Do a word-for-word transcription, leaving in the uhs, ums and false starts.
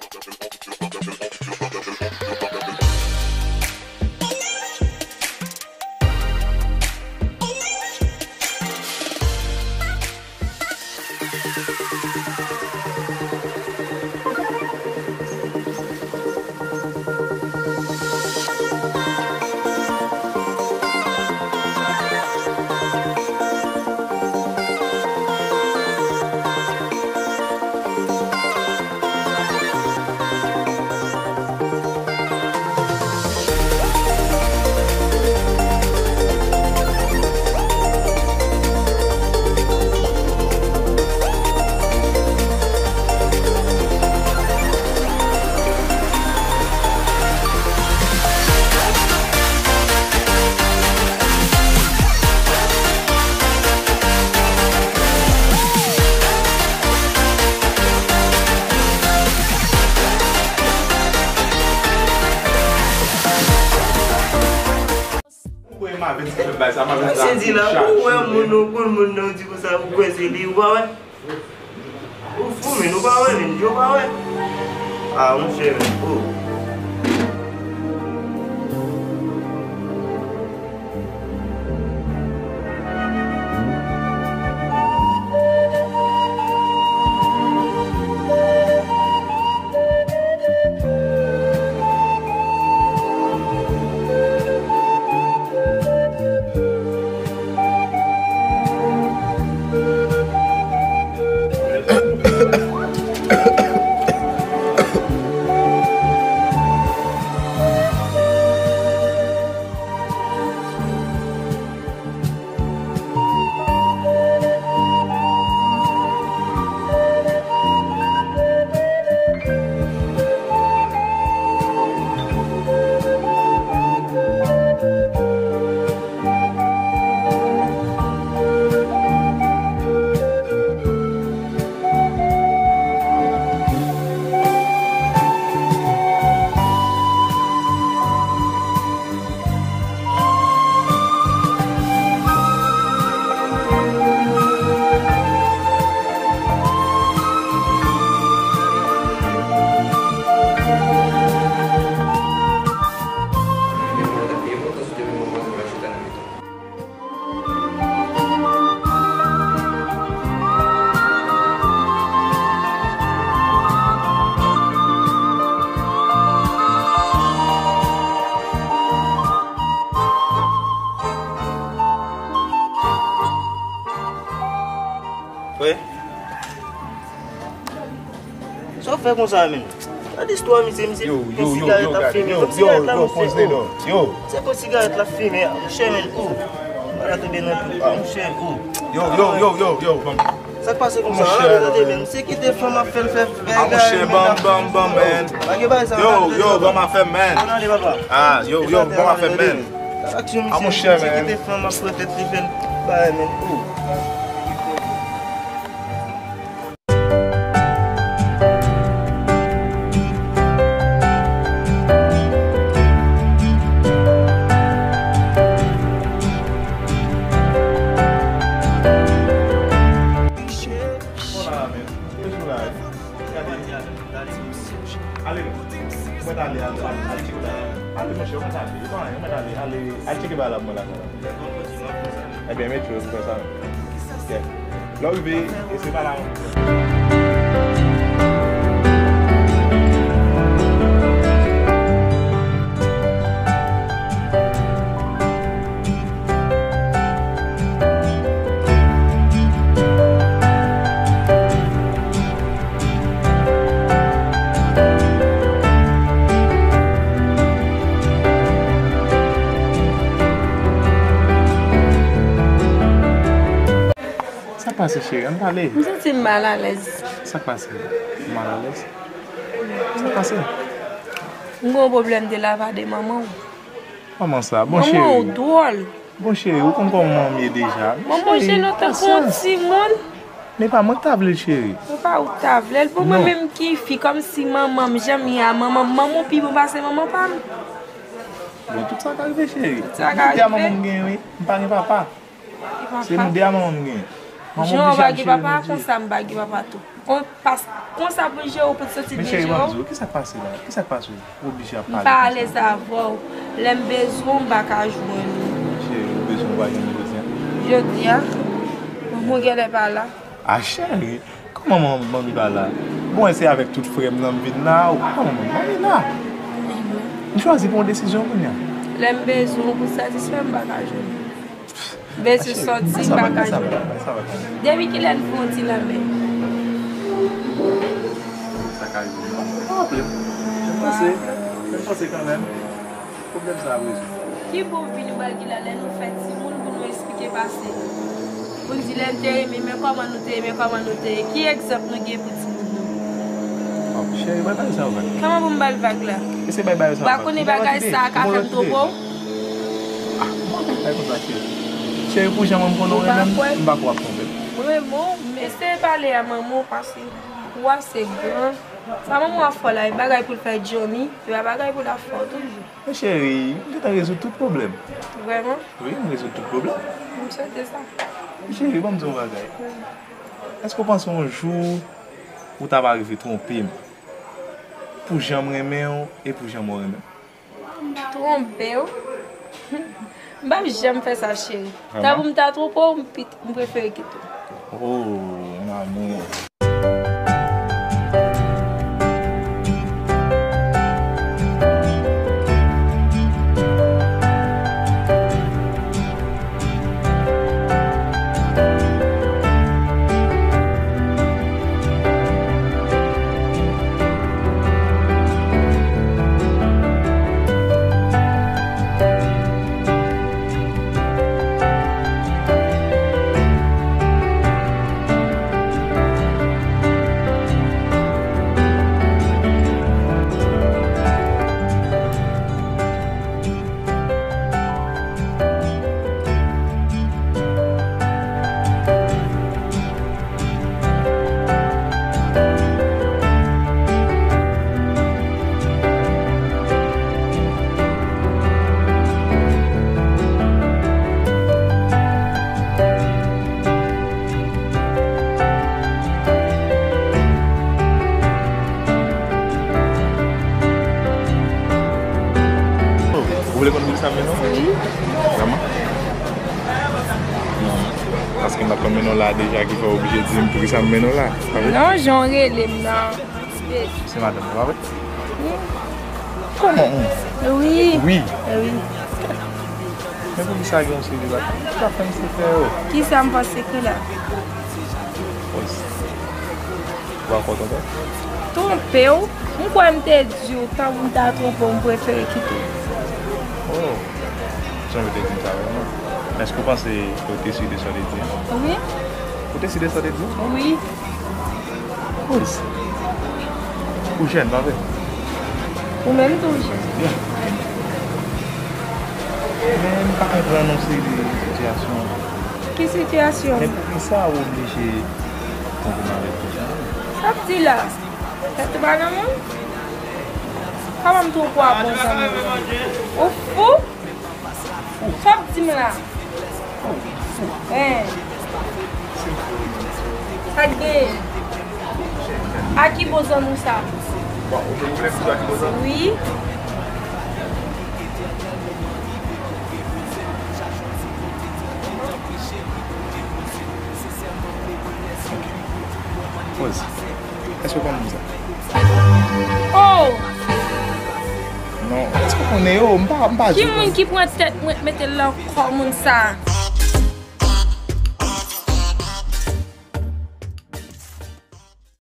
Ou kwè Maven ki fè bagay sa, Maven sa. Se di la, ou wè moun, ou konn moun nan, ou di konsa, ou kwè se li, ou pa wè? Ou fou, men, ou pa wè, men, ou pa wè? Ah, monchè, men, oh. Frè, sa w fè konsa, menm? Gade istwa misye, misye, yo, yo, yo, sigarèt l ap fimen, kòm sigarèt la, misye, oh. Yo. Se kòm sigarèt l ap fimen, monchè, menm, oh. Bagay la tonbe nan twou, ah, monchè, oh. Yo, yo, yo, yo, yo, ban m. Sa k pase konsa, ah, gade, menm, misye kite fanm ap fè l fè bagay, ah, monchè, ban m, ban m, ban m, man. Pa gen bagay sa, yo, yo, ban m afè m, man. Bon, ale, papa. Ah, yo, yo, ban m afè m, man. Aksyon, misye, misye kite fanm ap pran tèt li fè l bagay, menm, oh. Ale, mwen t ale, ale, ale, ale, ale, monchè, mwen t ale, mwen t ale, ale, ale, tcheke bagay la pou mwen la. Ebyen, met yo, se sa. Ok. Lè w rive, e se pa la. Sa k pase, cheri? Ann pale. M santi m malalèz. Sa k pase? Ou malalèz? Sa k pase? M gen yon pwoblèm de la pa de manman w. Kòman sa? Bon, cheri. Manman w dwòl. Bon, cheri, ou konn kòman manman m ye deja. Manman w jene w tankou yon timoun. Men pa mwen k ta vle l, cheri. Ou pa ou k ta vle l. Pou mwen menm ki fi, kòmsi manman m, jan m ye a, manman m, manman w pi bon pase manman pa m. Bon, tout sa ka rive, cheri. Tout sa ka rive. Nou de a manman m gen, wi. M pa gen papa. Se nou de a manman m gen. Jan w pa gen papa, konsa m pa gen papa tou. Kon, pas, konsa pou l jere w, pou l santi l byen jere w. Men cheri, ban m di w, kisa k pase la? Kisa k pase w oblije ap pale konsa? M pa alèz avè w. Lè m bezwen w, m pa ka jwenn ou. Cheri, ou bezwen w, ou pa jwenn mwen jodi a? Jodi a, manman w genlè pa la. A, cheri, kòman manmi pa la? Bon, se avèk tout frè m nan m vin la, ou pa manmi, manmi la. M chwazi pran yon desizyon kounye a. Lè m bezwen w pou satisfè m, m pa ka jwenn ou. Bezwen sòti, m pa ka jwenn. Depi kilè n fè yon ti lanmè? Sa ka rive. Pa gen pwoblèm. Jan m panse, jan m panse kanmenm. Pwoblèm sa ap rezoud. Ki bon vi nou pral gen la lè nou fè timoun pou nou eksplike pase nou? Pou n di lè n te renmen, men kòman nou te ye, men kòman nou te ye. Ki egzanp nou gen pou timoun nou? Oh, cheri, bay bagay sa yo vag. Kòman pou m ba l vag la? E se bay bagay sa yo vag. Ou pa konnen bagay sa a ka fè m twonpe w? Ah, mwen pa bay konsa, cheri. Cheri, pou jan mwen m konnen w renmen m, m pa kwè w ap twonpe m. Mwen renmen w, men eseye pale a manman w, paske ou ase gran. Sa manman w ap fè w la, e bagay pou l fè Johnny, e pa bagay pou l ap fè w toujou. Men cheri, m gentan rezoud tout pwoblèm. Vrèman? Wi, m rezoud tout pwoblèm. M swete sa. Men cheri, ban m di w yon bagay. Èske w panse yon jou ou ta va rive twonpe m? Pou jan m renmen w e pou jan mwen renmen w. Twonpe w? M p ap janm fè sa, cheri. Vrèman? Tan pou m ta twonpe w, m pit-, m prefere kite w. Oh, mon amour. Ou vle konn poukisa m mennen w? Wi. Vrèman? Non. Paske m pa t konn mennen w la deja ki fè w oblije di m poukisa m mennen w la. Pa vre? Non, jan w rele m nan. Se madanm ou, pa vre? Wi. Kòman ou? Wi. Wi. Wi. Men poukisa gen yon seri de bagay ki pa fè m sekrè yo? Kisa m pa sekrè la? Pòz. Ou pa kwè w twonpe? Twonpe w? M kwè m te di w, tan pou m ta twonpe w, m prefere kite w. Oh. Jan w te di m sa vrèman. Men èske w panse ke w te si de sa w te di a? Wi. Ou te si de sa w te di a? Wi. Pòz. Ou jèn, pa vre? Ou menm tou w jèn. Byen. Men m pa konprann yon seri de sitiyasyon. Ki sitiyasyon? Men poukisa ou oblije twonpe m avèk yon jèn moun? Sa w ap di la? Tèt ou pa nan mond? Kòman m twonpe w ak yon jèn moun? Ou fou? Sa w ap di m la? Hein? Sa k genyen? A ki bon zanmi w sa? Bon, ou vle m di a ki bon zanmi? Wi. Pòz. Èske w konn moun sa? Oh! Non, èske w konnen yo? M pa, m pa jwe. Ki moun ki pran tèt mwen, mete l nan kò moun sa?